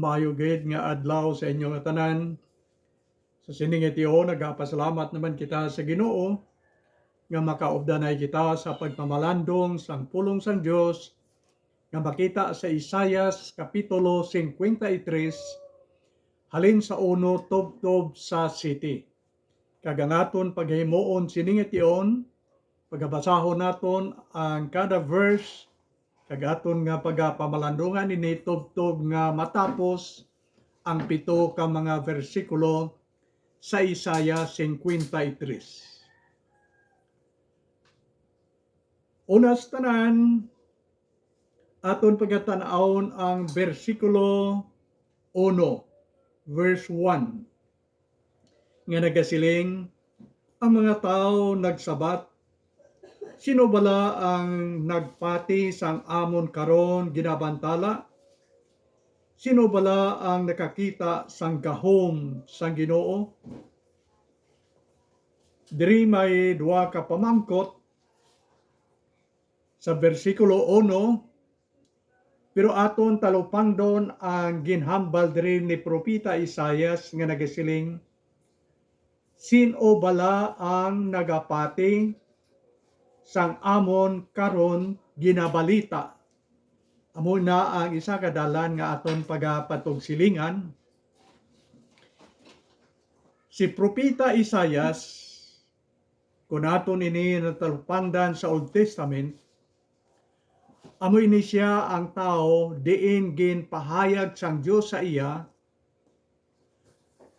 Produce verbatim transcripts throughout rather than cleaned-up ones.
Maayo gid nga adlaw sa inyo nga tanan. Sa sini nga tion, nagapasalamat naman kita sa Ginoo nga makaupdanay kita sa pagpamalandong sang pulong sang Dios nga makita sa Isaias Kapitulo cincuenta y tres, halin sa uno tubtob sa siyete. Kag ang aton paghimuon sini nga tion, pagabasahon naton ang kada verse, kag aton nga pagapamalandungan ini tubtob nga matapos ang pito ka mga bersikulo sa Isaiah cincuenta y tres. Una sa tanan, aton pagatan-awon ang bersikulo uno, verse one, nga nagasiling, "Ang mga tawo nagsabat, 'Sino bala ang nagpati sang amon karon ginabantala? Sino bala ang nakakita sang gahom sang Ginoo?'" Diri may duha ka pamangkot sa bersikulo uno, pero aton talupangdon ang ginhambal diri ni Propeta Isaias nga nagasiling, "Sin-o bala ang nagapati sang amon karon ginabalita?" Amo na ang isa ka dalan nga aton pagapatugsilingan. Si Propeta Isaias, kun aton ini natalupangdan sa Old Testament, amo ini sia ang tawo diin ginpahayag sang Dios sa iya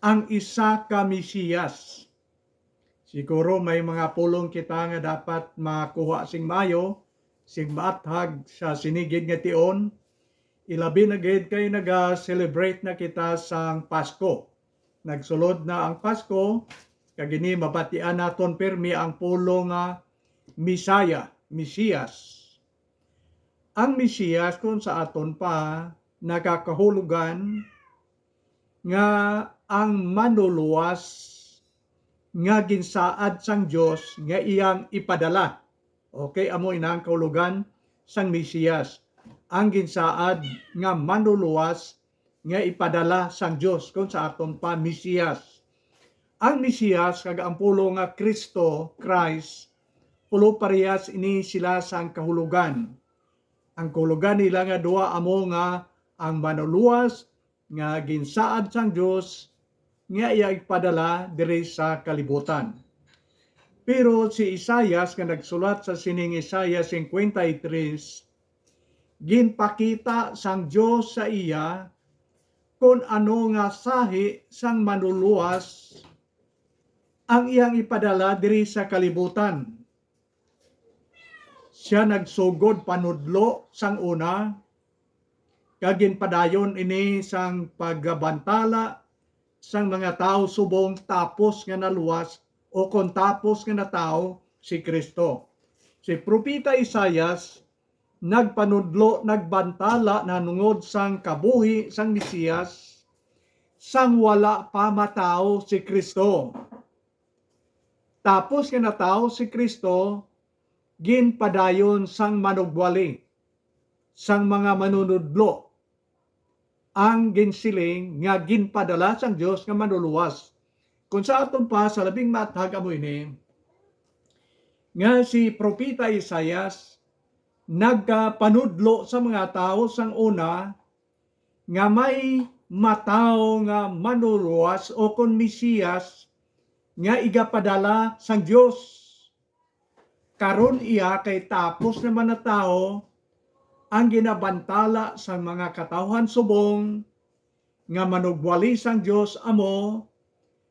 ang isa ka Mesiyas. Siguro may mga pulong kita nga dapat makuha sing maayo, sing maathag sa sini gid nga tion, ilabi na gid kay naga-celebrate na kita sang Pasko. Nagsulod na ang Pasko, kag ini mabatian naton pirmi ang pulong nga Messiah, Mesiyas. Ang Mesiyas, kung sa aton pa, nagakahulugan nga ang manluluwas nga ginsaad sang Dios nga iyang ipadala. Okay, amo ina ang kahulugan sang Mesiyas, ang ginsaad nga manluluwas nga ipadala sang Dios, kung sa aton pa, Mesiyas. Ang Mesiyas kag ang pulong nga Cristo, Christ, pulo parehas ini sila sang kahulugan. Ang kahulugan nila nga duha amo nga ang manluluwas nga ginsaad sang Dios nga iya ipadala diri sa kalibutan. Pero si Isaias nga nagsulat sa sining Isaias cincuenta y tres, ginpakita sang Dios sa iya kon ano nga sahi sang manluluwas ang iyang ipadala diri sa kalibutan. Sia nagsugod panudlo sang una, kag ginpadayon ini sang pagbantala sang mga tawo subong tapos nga naluwas o kon tapos nga natawo si Cristo. Si Propeta Isaias nagpanudlo, nagbantala nahanungod sang kabuhi sang Mesiyas sang wala pa matawo si Cristo. Tapos nga natawo si Cristo, ginpadayon sang manugwali, sang mga manunudlo, ang ginsiling nga ginpadala sang Dios nga manluluwas. Kung sa aton pa, sa labing maathag amo ini, nga si Propeta Isaias nagkapanudlo sa mga tawo sang una nga may matawo nga manluluwas o kon Mesiyas nga igapadala sang Dios. Karon iya kay tapos naman na tawo ang ginabantala sang mga katawhan subong nga manugwali sang Dios amo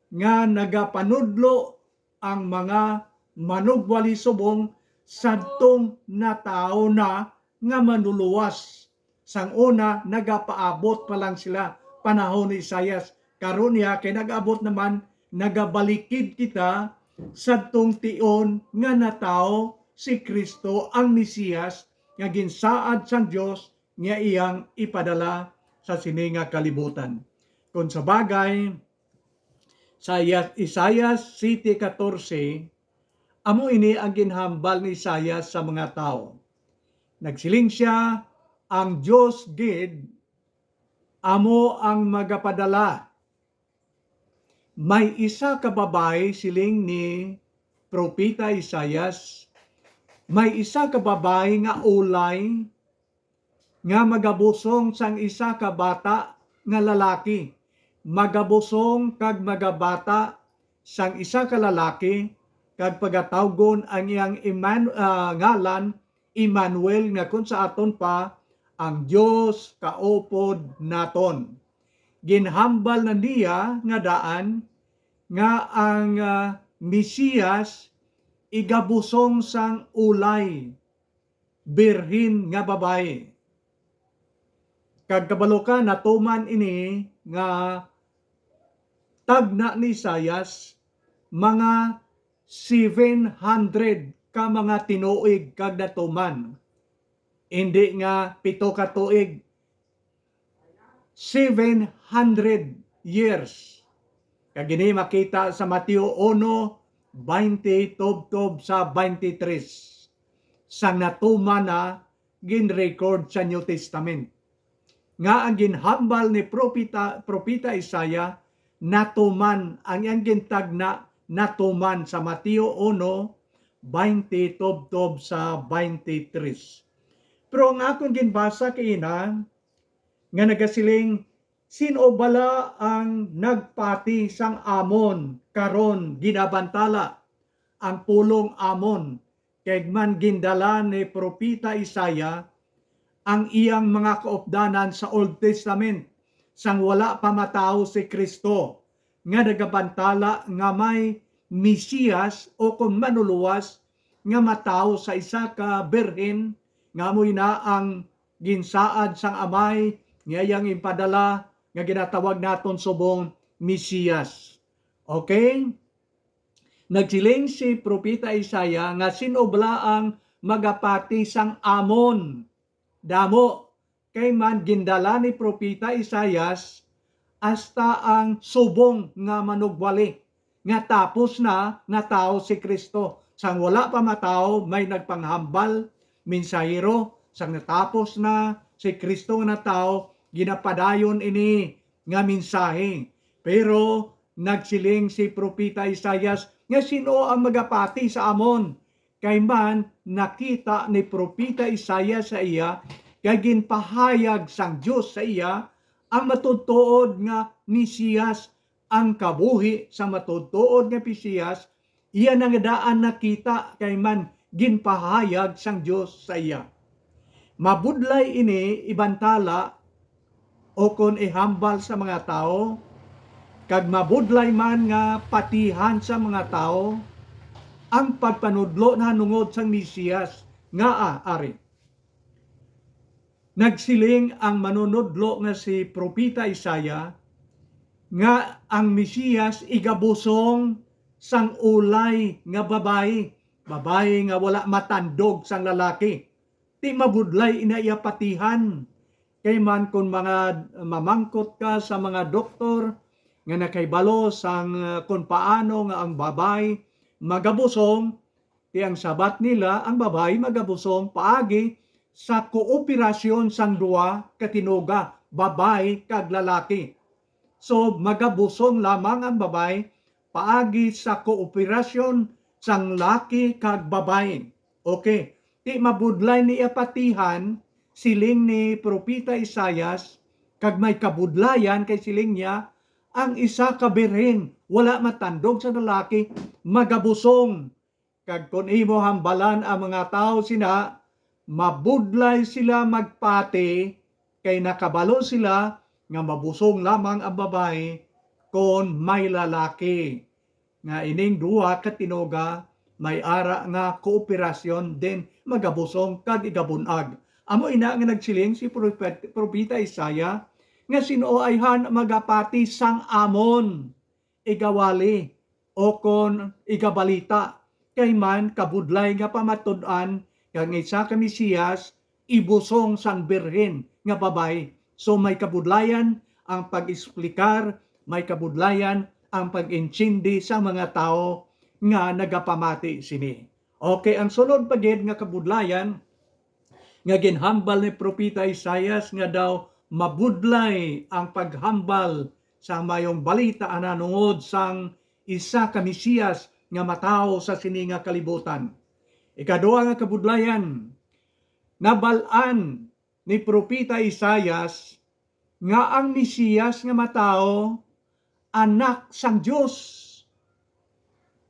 nga nagapanudlo ang mga manugwali subong sadtong natawo na nga manluluwas. Sang una, nagapaabot pa lang sila panahon ni Isaias. Karon niya, kay nag-abot naman, nagabalikid kita sadtong tion nga natawo si Cristo, ang Mesiyas, nga ginsaad sang Dios nga iyang ipadala sa sini nga kalibutan. Kon sa bagay, sa Iya-, Isaias siete catorce, amo ini ang ginhambal ni Isaias sa mga tawo. Nagsiling sia, "Ang Dios gid amo ang magapadala. May isa ka babayi, siling ni Propeta Isaias, may isa ka babayi nga ulay nga magabusong sang isa ka bata nga lalaki, magabusong kag magabata sang isa ka lalaki, kag pagatawgon ang iyang Eman-, ah, ngalan Emmanuel, nga kon sa aton pa, ang Dios kaupod naton. Ginhambal na niya nga daan nga ang, ah, Mesias igabusong sang ulay, birhen nga babayi. Kag kabalo ka, natuman ini nga tagna ni Isaias, mga seven hundred ka mga tinuig kag natuman. Indi nga pito ka tuig, seven hundred years. Kag ini makita sa Mateo uno, baynte tubtob sa baynte tres, sang natuman na gin-record sa New Testament, nga ang ginhambal ni propeta, propeta Isaiah natuman, ang iyang gintagna natuman sa Mateo uno, baynte tubtob sa baynte tres. Pero ang akon ginbasa kaina nga nagasiling, "Sin-o bala ang nagpati sang amon karon ginabantala ang pulong amon, kay man gindala ni propeta Isaiah ang iyang mga kaupdanan sa Old Testament, sang wala pa matawo si Cristo, nga nagabantala nga may Mesiyas, o kon manuluwas, nga matawo sa isa ka birhen, nga amo ina ang ginsaad sang Amay nga iyang ipadala, nga ginatawag naton subong Mesiyas." Okay? Nagsiling si Propeta Isaiah nga sin-o bala ang magapati sang amon. Damo, kay man gindala ni Propeta Isaias hasta ang subong nga manugwali, nga tapos na natawo si Cristo. Sang wala pa matawo, may nagpanghambal, mensahero. Sang natapos na si Cristo nga natawo, ginapadayon ini nga mensahe. Pero nagsiling si Propeta Isaias nga sin-o ang magapati sa amon, kay man nakita ni Propeta Isaias sa iya, kay ginpahayag sang Dios sa iya ang matuod-tuod nga Mesiyas, ang kabuhi sa matuod-tuod nga Mesiyas, iya na nga daan nakita, kay man ginpahayag sang Dios sa iya. Mabudlay ini ibantala o kon ihambal sa mga tawo, kag mabudlay man nga patihan sa mga tawo ang pagpanudlo nahanungod sang Mesiyas. Ngaa, ari? Nagsiling ang manunodlo nga si Propeta Isaiah nga ang Mesiyas igabusong sang ulay nga babayi, babayi nga wala matandog sang lalaki. Ti mabudlay ina iya patihan. Kay man kon mga mamangkot ka sa mga doktor nga nakahibalo sang, uh, kon paano nga ang babayi magabusong, ti ang sabat nila, ang babayi magabusong paagi sa kooperasyon sang duha ka tinuga, babayi kag lalaki. So, magabusong lamang ang babayi paagi sa kooperasyon sang laki kag babayi. Okay. Ti mabudlay ni iya patihan, siling ni Propeta Isaias, kag may kabudlayan, kay siling niya, ang isa ka birhen wala matandog sa lalaki, magabusong. Kag kon imo hambalan ang mga tawo sina, mabudlay sila magpati, kay nakabalo sila nga mabusong lamang ang babayi kon may lalaki. Nga ining duha ka tinuga may ara nga kooperasyon, then magabusong kag igabun-ag. Amo ina nga nagsiling si propet-, propeta Isaiah nga sin-o ayhan magapati sang amon igawali o kon igabalita, kay man kabudlay nga pamatud-an nga ang isa ka Mesiyas ibusong sang birhen nga babayi. So, may kabudlayan ang pag-explicar, may kabudlayan ang pag-intindi sa mga tawo nga nagapamati sini. Okay, ang sunod pa gid nga kabudlayan nga ginhambal ni Propeta Isaias nga daw mabudlay ang paghambal sa Maayong Balita nahanungod sang isa ka Mesiyas nga matawo sa sini nga kalibutan. Ikadua nga kabudlayan, nabal-an ni Propeta Isaias nga ang Mesiyas nga matawo Anak sang Dios.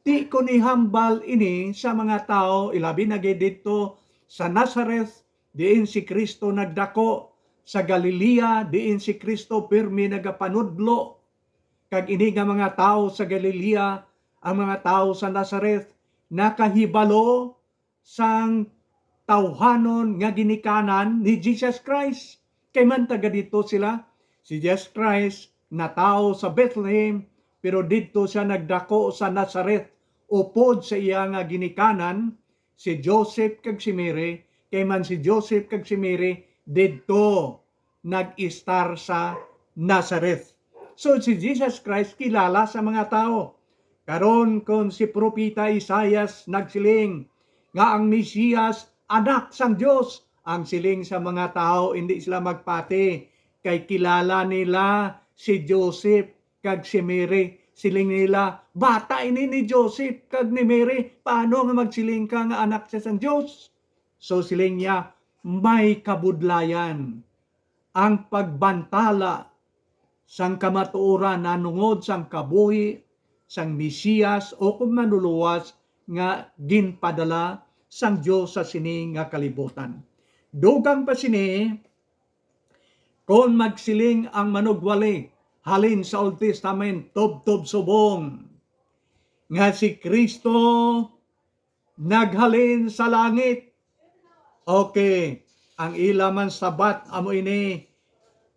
Ti kon ihambal ini sa mga tawo, ilabi na gid didto sa Nazareth, diin si Cristo nagdako, sa Galilea, diin si Cristo pirmi nagapanudlo. Kag ini nga mga tawo sa Galilea, ang mga tawo sa Nazareth, nakahibalo sang tawhanon nga ginikanan ni Jesus Christ. Kay man taga didto sila, si Jesus Christ natawo sa Bethlehem, pero didto siya nagdako sa Nazareth, upod sa iya nga ginikanan, si Joseph kag si Mary, kay man si Joseph kag si Mary didto nag-istar sa Nazareth. So, si Jesus Christ kilala sa mga tawo. Karon, kon si Propeta Isaias nagsiling nga ang Mesiyas Anak sang Dios, ang siling sa mga tawo, hindi sila magpati, kay kilala nila si Joseph kag si Mary. Siling nila, "Bata ini ni Joseph kag ni Mary, paano nga magsiling ka nga Anak siya sang Dios?" So, siling niya, "May kabudlayan ang pagbantala sang kamatuoran nahanungod sang kabuhi sang Mesiyas o kon manluluwas nga ginpadala sang Dios sa sini nga kalibutan." Dugang pa sini, kon magsiling ang manugwali halin sa Old Testament, tubtob subong, nga si Cristo naghalin sa langit. Okay, ang ila man sabat amo ini,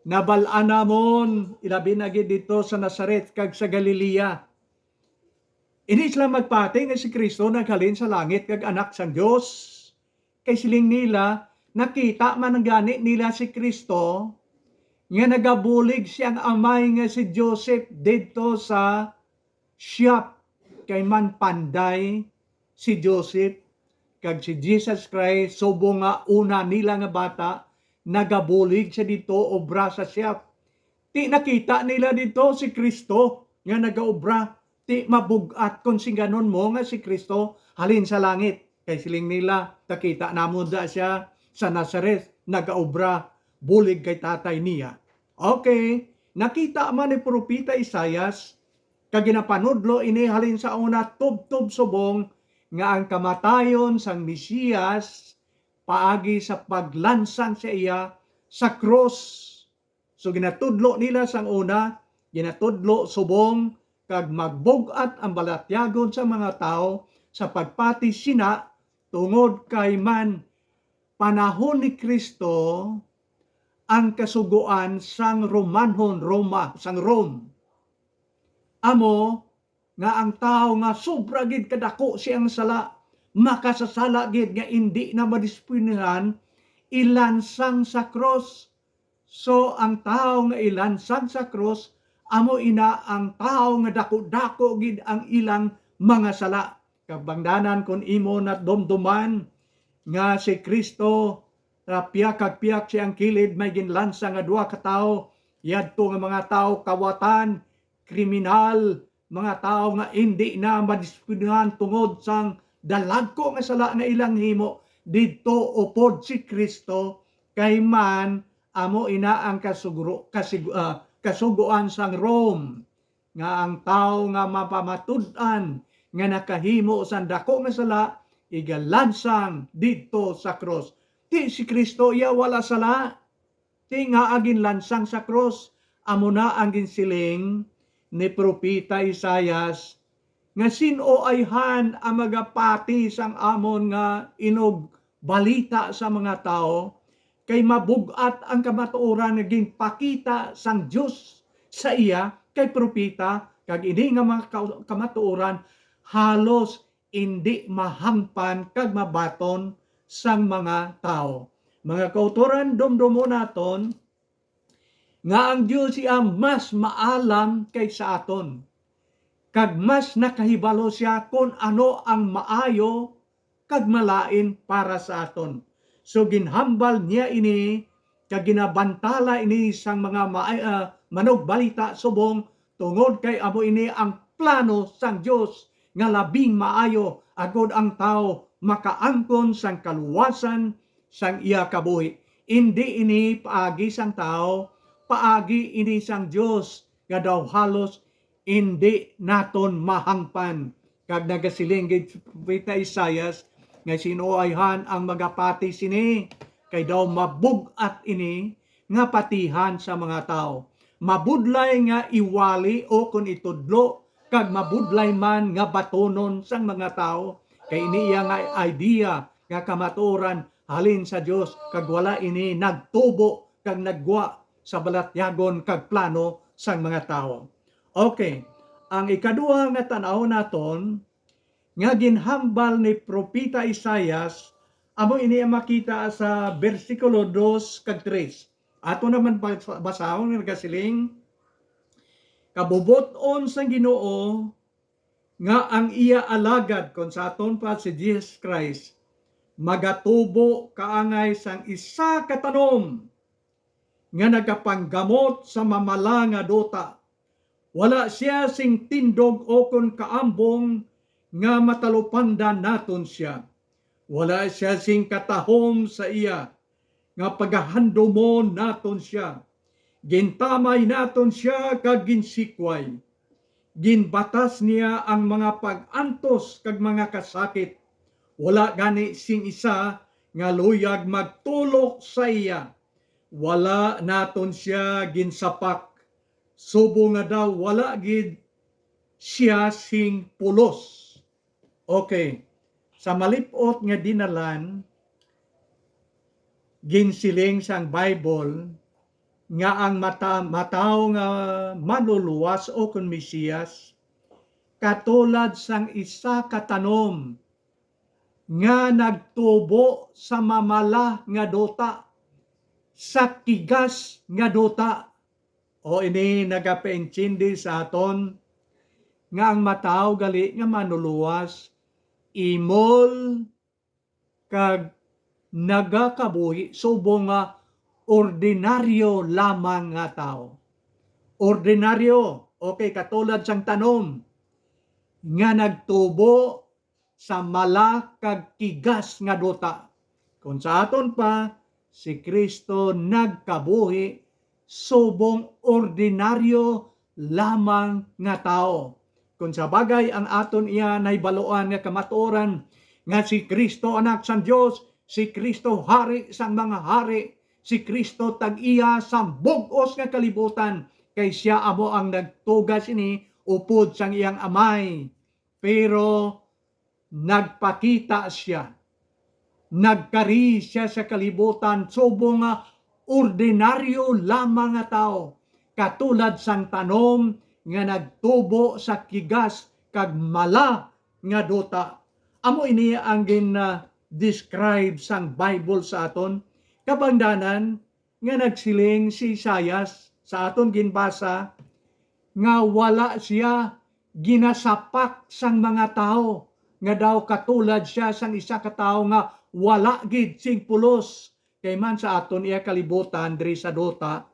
nabal-an namon, ilabi na gid didto sa Nazareth kag sa Galilea. Hindi sila magpati nga si Cristo naghalin sa langit kag Anak sang Dios. Kay siling nila, nakita man gani nila si Cristo nga nagabulig siyang amay nga si Joseph didto sa shop, kay man panday si Joseph kag si Jesus Christ, subong nga una nila nga bata, nagabulig siya didto obra sa shop. Ti nakita nila didto si Cristo nga nagaobra. Ti mabug-at kon singganon mo nga si Cristo halin sa langit. Kay siling nila, "Nakita namon da siya sa Nazareth, nagaobra bulig kay tatay niya." Okay, nakita man ni Propeta Isaias, kag ginapanudlo ini halin sa una tubtob subong nga ang kamatayon sang Mesiyas paagi sa paglansang sa iya sa krus. So, ginatudlo nila sang una, ginatudlo subong, kag magbug-at ang balatyagon sa mga tawo sa pagpati sina, tungod kay man panahon ni Cristo ang kasugoan sang Romanhon, Roma, sang Rome. Amo nga ang tawo nga sobra gid kadako siyang sala, makasasala gid nga indi na madisiplinahan, ilansang sa krus. So, ang tawo nga ilansang sa krus, amo ina ang tawo nga dako-dako gid ang ilang mga sala. Kabangdanan, kon imo nadumduman nga si Cristo, ah, piyakag-piyak siyang kilid, may ginlansa nga duha ka tawo, yadto nga mga tawo kawatan, kriminal, mga tawo nga indi na madisiplinahan tungod sang dalagko nga sala nga ilang himo, didto upod si Cristo, kay man amo ina ang kasugro-, kasigu-, ah, kasugoan sang Rome, nga ang tawo nga mapamatud-an nga nakahimo sang dako nga sala, igalansang didto sa krus. Ti si Cristo iya wala sala. Ti ngaa ginlansang sa krus? Amo na ang ginsiling ni Propeta Isaias, nga, "Sin-o ayhan ang magapati sang amon nga inugbalita sa mga tawo? Kay mabug-at ang kamatuoran nga ginpakita sang Dios sa iya kay propeta, kag ini nga mga ka-, kamatuoran halos indi mahangpan kag mabaton sang mga tawo." Mga kautoran, dumdumon naton nga ang Dios iya mas maalam kaysa aton, kag mas nakahibalo sia kon ano ang maayo kag malain para sa aton. So, ginhambal niya ini kag ginabantala ini sang mga ma-, ah, manugbalita subong, tungod kay amo ini ang plano sang Dios nga labing maayo, agod ang tawo makaangkon sang kaluwasan sang iya kabuhi. Indi ini paagi sang tawo, paagi ini sang Dios, nga daw halos indi naton mahangpan. Kag nagasiling gid si Propeta Isaias nga sinuayhan ang magapati sini, kay daw mabug-at ini nga patihan sa mga tawo. Mabudlay nga iwali o kon itudlo, kag mabudlay man nga batonon sang mga tawo, kay ini iya nga idea nga kamatuoran halin sa Dios, kag wala ini nagtubo kag naggwa sa balatyagon kag plano sang mga tawo. Okay, ang ikaduha nga tan-aw naton nga ginhambal ni Propeta Isaias, amo ini ang makita sa bersikulo dos kag tres. Ato naman bas-, basahon nga nagasiling, "Kabubot-on sang Ginoo nga ang iya alagad," kon sa aton pa si Jesus Christ, "magatubo kaangay sang isa ka tanom nga nagapanggamot sa mamala nga duta. Wala sia sing tindog o kon kaambong nga matalupangdan naton sia. Wala sia sing katahom sa iya nga pagahandomon naton sia. Gintamay naton sia kag ginsikway. Ginbatas niya ang mga pag-antos kag mga kasakit. Wala gani sing isa nga luyag magtulok sa iya. Wala naton sia ginsapak, subong nga daw wala gid sia sing pulos." Okay. Sa malip-ot nga dinalan, ginsiling sang Bible nga ang mata-, matawo nga manluluwas o kon Mesiyas katulad sang isa ka tanom nga nagtubo sa mamala nga duta, sa kigas nga duta. O ini nagapaintindi sa aton nga ang matawo gali nga manluluwas, imol kag nagakabuhi subong nga ordinaryo lamang nga tawo. Ordinaryo, okay, katulad sang tanom nga nagtubo sa mala kag kigas nga duta. Kon sa aton pa, si Cristo nagkabuhi subong ordinaryo lamang nga tawo. Kon sa bagay ang aton iya nahibaluan nga kamatuoran nga si Cristo Anak sang Dios, si Cristo Hari sang mga hari, si Cristo tag-iya sang bug-os nga kalibutan, kay sia amo ang nagtuga sini upod sang iyang Amay. Pero nagpakita sia, nagkari sia sa kalibutan subong nga ordinaryo lamang nga tawo, katulad sang tanom nga nagtubo sa kigas kag mala nga duta. Amo ini ang gin-, ah, describe sang Bible sa aton. Kabangdanan, nga nagsiling si Isaias sa aton ginbasa nga wala sia ginasapak sang mga tawo, nga daw katulad sia sang isa ka tawo nga wala gid sing pulos, kay man sa aton iya kalibutan diri sa duta,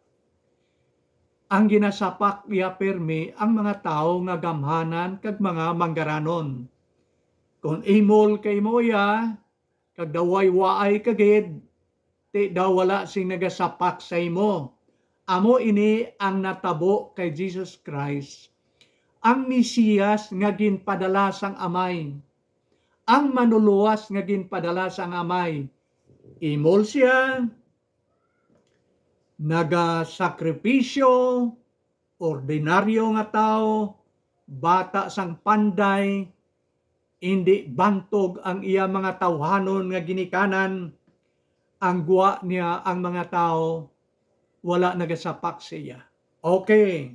ang ginasapak iya pirmi ang mga tawo nga gamhanan kag mga manggaranon. Kon imol kay mo iya, kag daw waay-waay ka gid, ti daw wala sing nagasapak sa imo. Amo ini ang natabo kay Jesus Christ, ang Mesiyas nga ginpadala sang Amay, ang Manluluwas nga ginpadala sang Amay. Imol sia, nagasakripisyo, ordinaryo nga tawo, bata sang panday, indi bantog ang iya mga tawhanon nga ginikanan, ang gwa niya ang mga tawo wala nagasapak sa iya. Okay.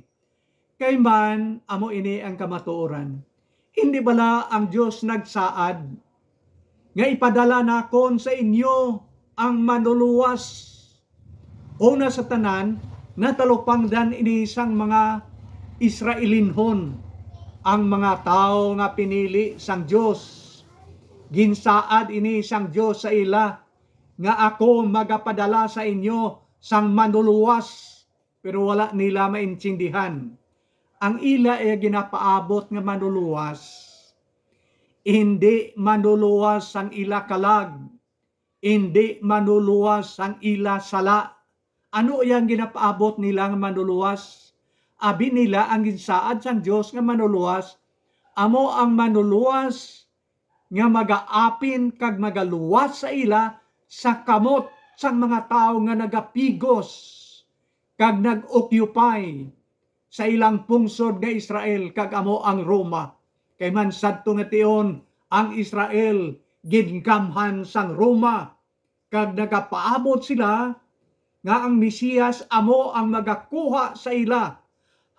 Kay man, amo ini ang kamatuoran. Indi bala ang Dios nagsaad nga ipadala nakon sa inyo ang Manluluwas? Una sa tanan, natalupangdan ini sang mga Israelinhon, ang mga tawo nga pinili sang Dios. Ginsaad ini sang Dios sa ila nga, "Ako magapadala sa inyo sang manuluwas, pero wala nila maintindihan. Ang ila iya ginapaabot nga manuluwas, indi manuluwas sang ila kalag, indi manuluwas sang ila sala. Ano iya ang ginapaabot nila nga manuluwas? Abi nila ang ginsaad sang Dios nga manuluwas amo ang manuluwas nga magaapin kag magaluwas sa ila sa kamot sang mga tawo nga nagapigos kag nag-occupy sa ilang pungsod nga Israel, kag amo ang Roma. Kay man sadto nga tion, ang Israel gingamhan sang Roma, kag nagapaabot sila nga ang Mesiyas amo ang magakuha sa ila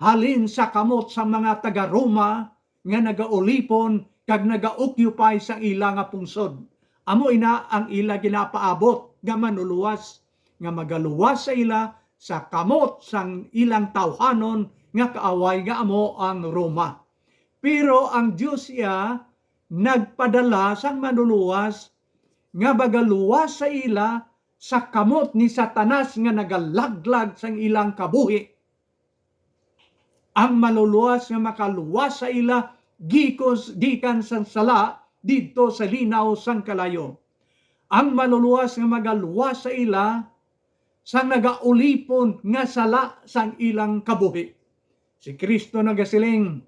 halin sa kamot sa mga taga-Roma nga nagaulipon kag nagaoccupy sa ila nga pungsod. Amo ina ang ila ginapaabot nga manuluwas, nga magaluwas sa ila sa kamot sang ilang tawhanon nga kaaway, nga amo ang Roma. Pero ang Dios iya nagpadala sang manuluwas nga magaluwas sa ila sa kamot ni Satanas nga nagalaglag sang ilang kabuhi. Ang maluluwas nga makaluwas sa ila gikos, gikan sang sala didto sa linaw sang kalayo. Ang maluluwas nga magaluwas sa ila sang nagaulipon nga sala sang ilang kabuhi. Si Cristo nagasiling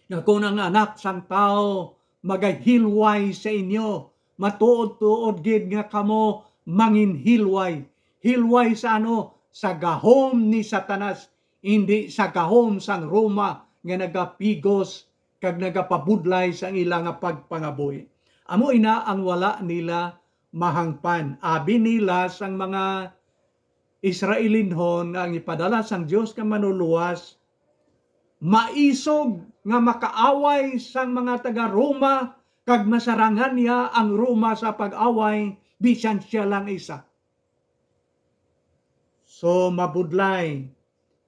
nga kon ang Anak sang Tawo magahilway sa inyo, matuod-tuod gid nga kamo manginhilway. Hilway sa ano? Sa gahom ni Satanas, indi sa gahom sang Roma nga nagapigos kag nagapabudlay sang ila nga pagpangabuhi. Amo ina ang wala nila mahangpan. Abi nila sang mga Israelinhon nga ang ipadala sang Dios nga manuluwas maisog nga makaaway sang mga taga-Roma kag masarangan niya ang Roma sa pag-away, bisan sia lang isa. So, mabudlay,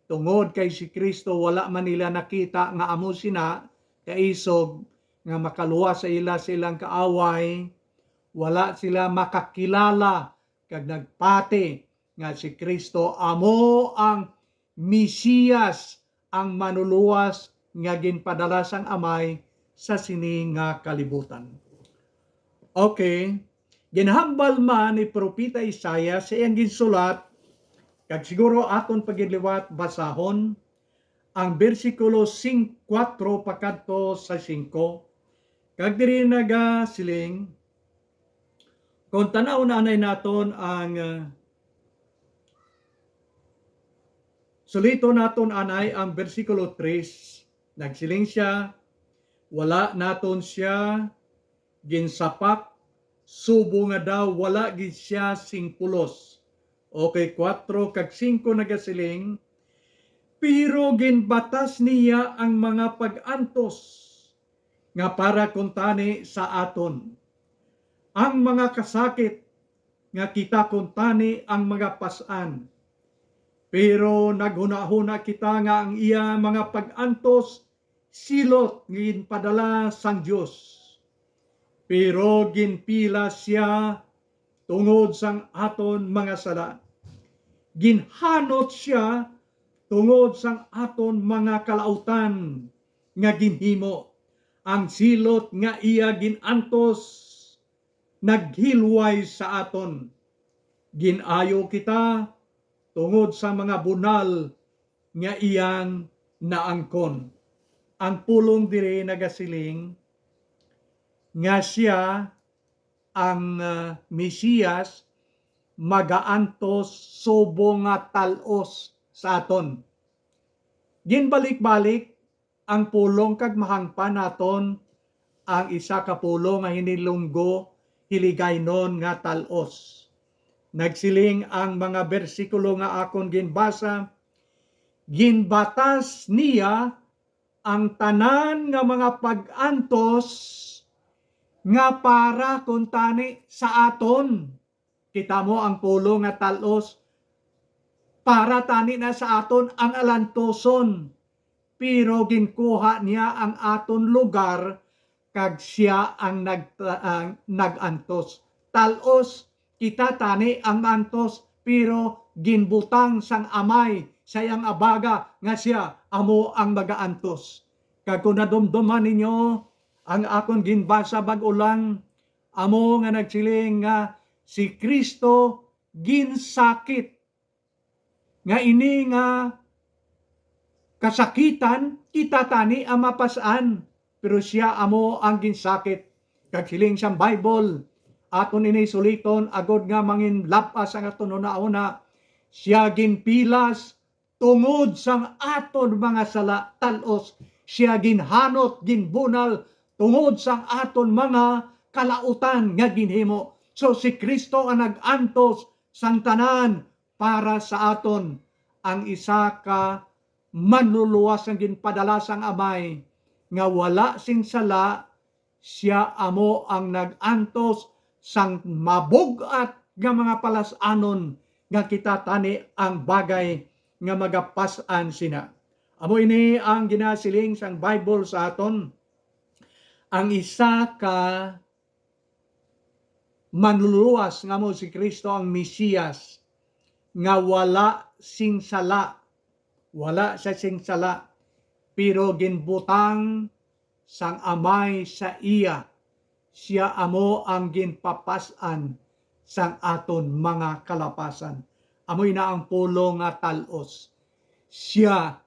tungod kay si Cristo wala man nila nakita nga amo sina kaisog nga makaluwas sa ila sa ilang kaaway, wala sila makakilala kag nagpati nga si Cristo amo ang Mesiyas, ang Manlulowas nga ginpadala sang Amay sa sini nga kalibutan. Okay, ginhambal man ni Propeta Isaias sa iyang ginsulat, kag siguro aton pa gid liwat basahon ang bersikulo sing-, kuwatro pakadto sa singko, kag diri nagasiling, kung tan-awon anay naton ang, ah, suliton naton anay ang bersikulo tres, nagsiling sia, "Wala naton sia ginsapak, subong nga daw wala gid sia sing pulos." Okay, kuwatro kag singko nagasiling, "Pero ginbatas niya ang mga pag-antos nga para kuntani sa aton, ang mga kasakit nga kita kuntani ang mga pas-an. Pero naghunahuna kita nga ang iya mga pag-antos silot nga ginpadala sang Dios. Pero ginpila sia tungod sang aton mga sala. Ginhanot sia tungod sang aton mga kalautan nga ginhimo. Ang silot nga iya gin-antos naghilway sa aton. Gin-ayo kita tungod sa mga bunal nga iyang naangkon." Ang pulong diri nagasiling nga sia ang, ah, Mesiyas magaantos subong nga tal-os sa aton. Ginbalik-balik ang pulong kag mahangpan naton ang isa ka pulong nga hinilunggo, Hiligaynon nga tal-os. Nagsiling ang mga bersikulo nga akon ginbasa, "Ginbatas niya ang tanan nga mga pag-antos nga para kuntani sa aton." Kita mo ang pulong nga tal-os, para tani na sa aton ang alantoson, pero ginkuha niya ang aton lugar, kag sia ang nag-, ah, nag-antos. Tal-os, kita tani ang maantos, pero ginbutang sang Amay sa iyang abaga nga sia amo ang magaantos. Kag kon nadumduman ninyo ang akon ginbasa bag-o lang, amo nga nagsiling nga si Cristo ginsakit, nga ini nga kasakitan kita tani ang mapas-an, pero sia amo ang ginsakit. Kag siling sang Bible, aton ini suliton agod nga manginlab-as ang aton hunahuna. Sia ginpilas tungod sang aton mga sala, tal-os. Sia ginhanot, ginbunal tungod sang aton mga kalautan nga ginhimo. So, si Cristo ang nag-antos sang tanan para sa aton. Ang isa ka manluluwas nga ginpadala sang Amay nga wala sing sala, sia amo ang nag-antos sang mabug-at nga mga palas-anon nga kita tani ang bagay nga magapas-an sina. Amo ini ang ginasiling sang Bible sa aton. Ang isa ka manluluwas nga amo si Cristo ang Mesiyas, nga wala sing sala, wala siya sing sala, pero ginbutang sang Amay sa iya. Sia amo ang ginpapas-an sang aton mga kalapasan. Amo ina ang pulong nga tal-os. Sia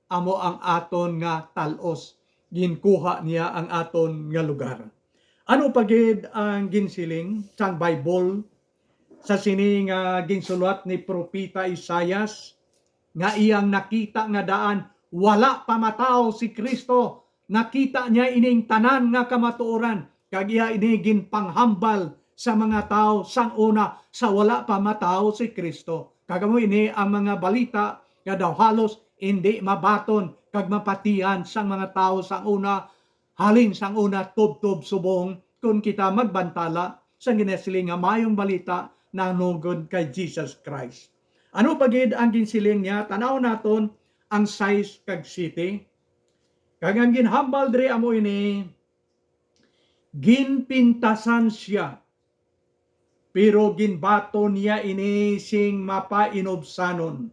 amo ang aton nga tal-os. Ginkuha niya ang aton nga lugar. Ano pa gid ang ginsiling sang Bible sa sini nga ginsulat ni Propeta Isaias, nga iyang nakita nga daan wala pa matawo si Cristo? Nakita niya ining tanan nga kamatuoran, kag iya ini ginpanghambal sa mga tawo sang una, sa wala pa matawo si Cristo. Kag amo ini ang mga balita nga daw halos indi mabaton kag mapatihan sang mga tawo sang una, halin sang una tubtob subong, kon kita magbantala sang ginasiling nga maayong balita nahanungod kay Jesus Christ. Ano pa gid ang ginsiling niya? Tan-aw naton ang sais kag siyete. Kag ang ginhambal diri amo ini, ginpintasan sia, pero ginbaton niya ini sing mapainubsanon.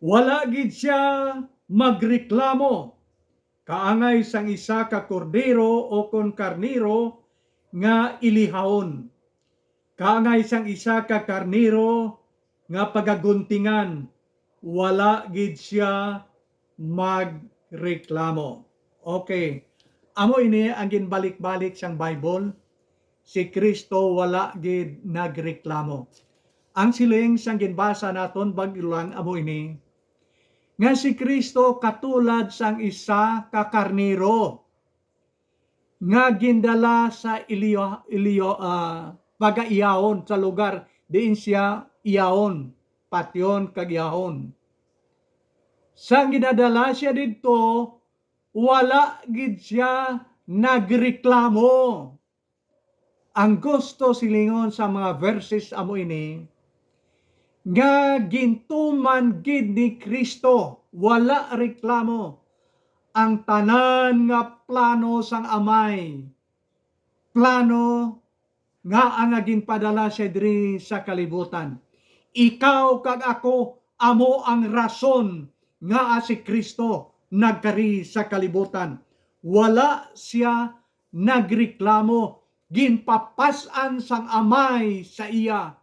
Wala gid sia magreklamo kaangay sang isa ka kordero o kon karnero nga ilihawon. Kaangay sang isa ka karnero nga pagaguntingan, wala gid sia magreklamo. Okay. Amo ini ang ginbalik-balik sang Bible. Si Cristo wala gid nagreklamo. Ang siling sang ginbasa naton bag-o lang amo ini, nga si Cristo katulad sang isa ka karnero nga gindala sa iliyo, iliyo, ah, pagaiyahon sa lugar diin sia iyahon, patyon kag iyahon. Sang ginadala sia didto, wala gid sia nagreklamo. Ang gusto silingon sa mga verses amo ini, nga gintuman gid ni Cristo, wala reklamo, ang tanan nga plano sang Amay, plano nga ang nga ginpadala siya diri sa kalibutan. Ikaw kag ako amo ang rason nga si Cristo nagkari sa kalibutan. Wala siya nagreklamo, ginpapas-an sang Amay sa iya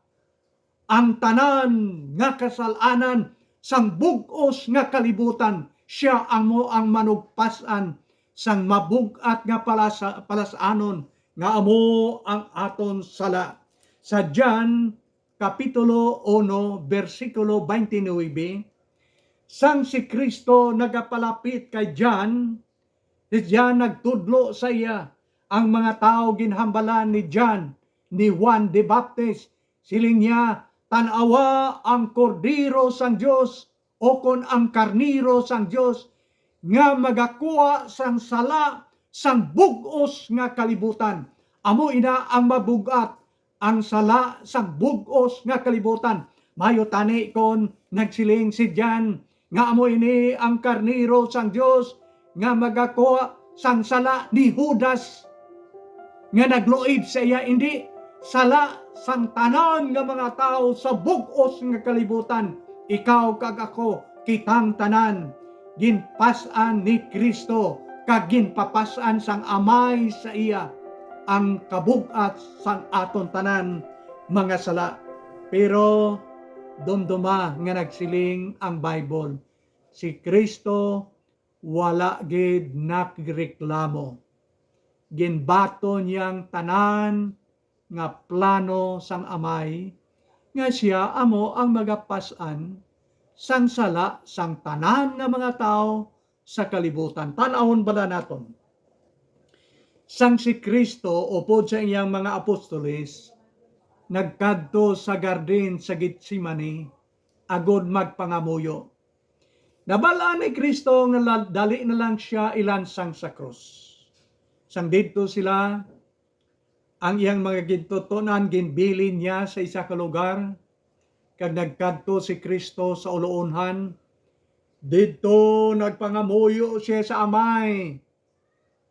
ang tanan nga kasal-anan sang bug-os nga kalibutan. Sia amo ang manugpas-an sang mabug-at nga palasa-, palas-anon nga amo ang aton sala. Sa John Kapitulo uno, bersikulo twenty-nine, sang si Cristo nagapalapit kay John, si John nagtudlo sa iya. Ang mga tawo ginhambalan ni John, ni Juan the Baptist. Siling niya, "Tan-awa ang Kordero sang Dios, o kon ang Karnero sang Dios, nga magakuha sang sala sang bug-os nga kalibutan." Amo ina ang mabug-at, ang sala sang bug-os nga kalibutan. Mayo tani kon nagsiling si John nga amo ini ang Karnero sang Dios nga magakuha sang sala ni Judas nga nagluib sa iya, indi. sala sang tanan nga mga tawo sa bug-os nga kalibutan. Ikaw kag ako, kitang tanan, ginpas-an ni Cristo kag ginpapas-an sang Amay sa iya ang kabug-at sang aton tanan mga sala. Pero dumduma nga nagsiling ang Bible, si Cristo wala gid nagreklamo. Ginbaton niya ang tanan nga plano sang Amay, nga siya amo ang magapas-an sang sala sang tanan nga mga tawo sa kalibutan. Tan-awon bala naton. Sang si Cristo upod sa iyang mga apostoles nagkadto sa gardin sa Getsemani agud magpangamuyo, nabal-an ni Cristo nga la-, dali na lang sia ilansang sa krus. Sang didto sila, ang iyang mga gintuton-an ginbilin niya sa isa ka lugar, kag nagkadto si Cristo sa uluonhan. Didto nagpangamuyo sia sa Amay,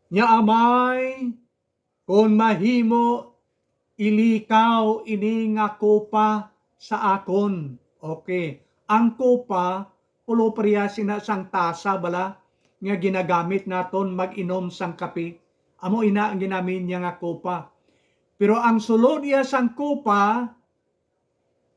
nga, "Amay, kon mahimo, ilikaw ini nga kupa sa akon." Okay. Ang kupa, ulo pareha sina sang tasa bala nga ginagamit naton mag-inom sang kape. Amo ina ang ginamin niya nga kupa. Pero ang sulod iya sang kupa,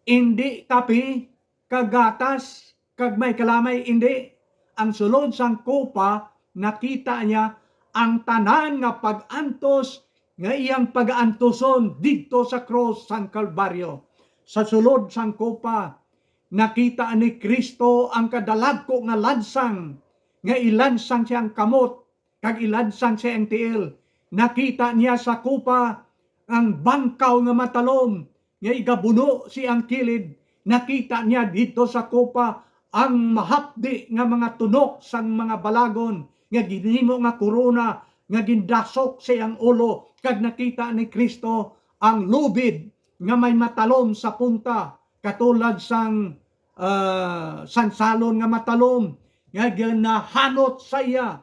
indi kape, kag gatas, kag may kalamay, indi. Ang sulod sang kupa, nakita niya ang tanan nga pag-antos nga iyang pag-aantuson didto sa krus sang Kalbaryo. Sa sulod sang kupa, nakita ni Cristo ang kadalagko nga lansang, nga ilansang siyang kamot, kag ilansang sa iyang tiil. Nakita niya sa kupa ang bangkaw nga matalom nga igabuno sa iyang kilid. Nakita niya didto sa kupa ang mahapdi nga mga tunok sang mga balagon nga ginhimo nga korona nga gindasok sa iyang ulo, kag nakita ni Cristo ang lubid nga may matalom sa punta, katulad sang, ah, sansalon nga matalom nga ginahanot sa iya,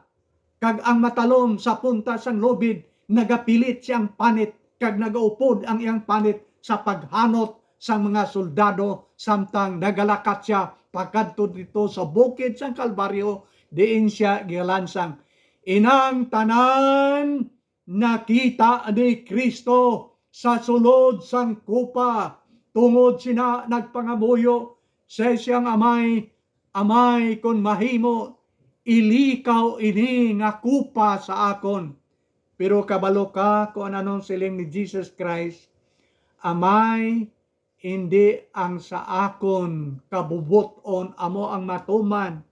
kag ang matalom sa punta sang lubid nagapilit siyang panit, kag nagaupod ang iyang panit sa paghanot sang mga soldado, samtang nagalakat sia pakadto didto sa bukid sang Kalbaryo, diin sia galansang. Inang tanan nakita ni Cristo sa sulod sang kupa. Tungod sina nagpangamuyo sa siyang Amay, "Amay, kon mahimo, ilikaw ini nga kupa sa akon." Pero kabalo ka kung anong siling ni Jesus Christ, "Amay, indi ang sa akon kabubot-on amo ang matuman,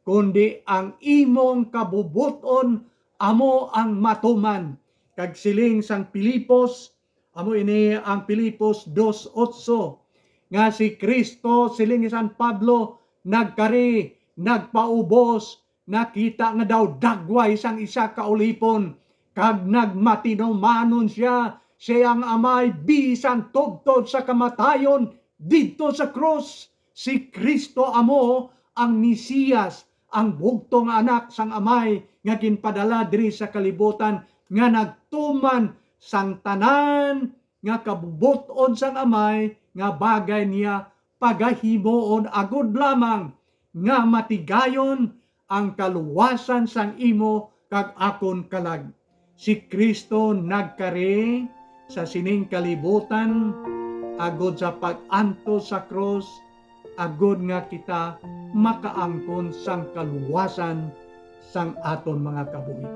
kundi ang imong kabubot-on amo ang matuman." Kag siling sang Filipos, amo ini ang Filipos dos otso, nga si Cristo, siling ni San Pablo, nagkari, nagpaubos, nakita nga daw dagway sang isa ka ulipon, kag nagmatinumanon sia sa iyang Amay bisan tubtob sa kamatayon didto sa krus. Si Cristo amo ang Mesiyas, ang bugtong nga Anak sang Amay nga ginpadala diri sa kalibutan, nga nagtuman sang tanan nga kabubot-on sang Amay nga bagay niya pagahimuon, agod lamang nga matigayon ang kaluwasan sang imo kag akon kalag. Si Cristo nagkari sa sining kalibutan agod sa pag-antos sa krus, agod nga kita makaangkon sang kaluwasan sang aton mga kabuhi.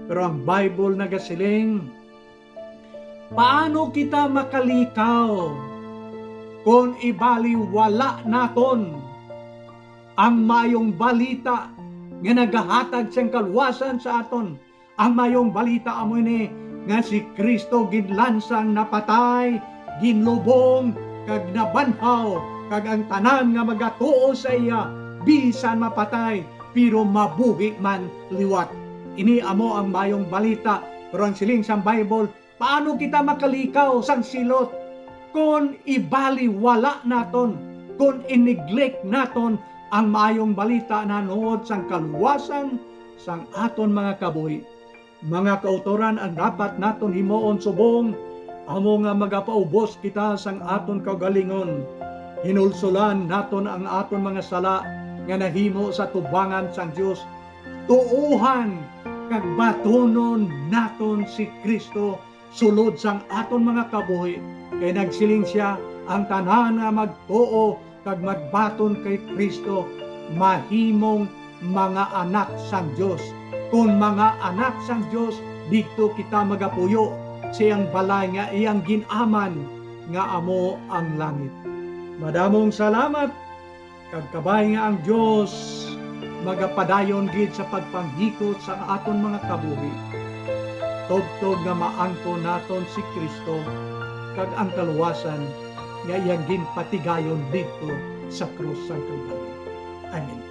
Pero ang Bible nagasiling, paano kita makalikaw kon ibaliwala naton ang Maayong Balita nga nagahatag sang kaluwasan sa aton? Ang Maayong Balita amo ini, nga si Cristo ginlansang napatay, ginlubong, kag nabanhaw, kag ang tanan nga magatuo sa iya, bisan mapatay, pero mabuhi man liwat. Ini amo ang Maayong Balita. Pero ang siling sang Bible, paano kita makalikaw sang silot kon ibaliwala naton, kon i-neglect naton ang Maayong Balita nahanungod sang kaluwasan sang aton mga kabuhi? Mga kautoran, ang dapat naton himuon subong Amo nga magapaubos kita sang aton kaugalingon, hinulsolan naton ang aton mga sala nga nahimo sa tubangan sang Dios. Tuohan kag batunon naton si Cristo sulod sang aton mga kabuhi, kay nagsiling sia, "Ang tanan nga magtuo kag magbaton kay Cristo mahimong mga anak sang Dios. Kon mga anak sang Dios, didto kita magapuyo sa iyang balay nga iyang gin-aman, nga amo ang langit." Madamong salamat, kag kabay nga ang Dios magapadayon gid sa pagpanghikot sa aton mga kabuhi, tubtob nga maangkon naton si Cristo kag ang kaluwasan nga iyang ginpatigayon didto sa krus sang Kalbaryo. Amen.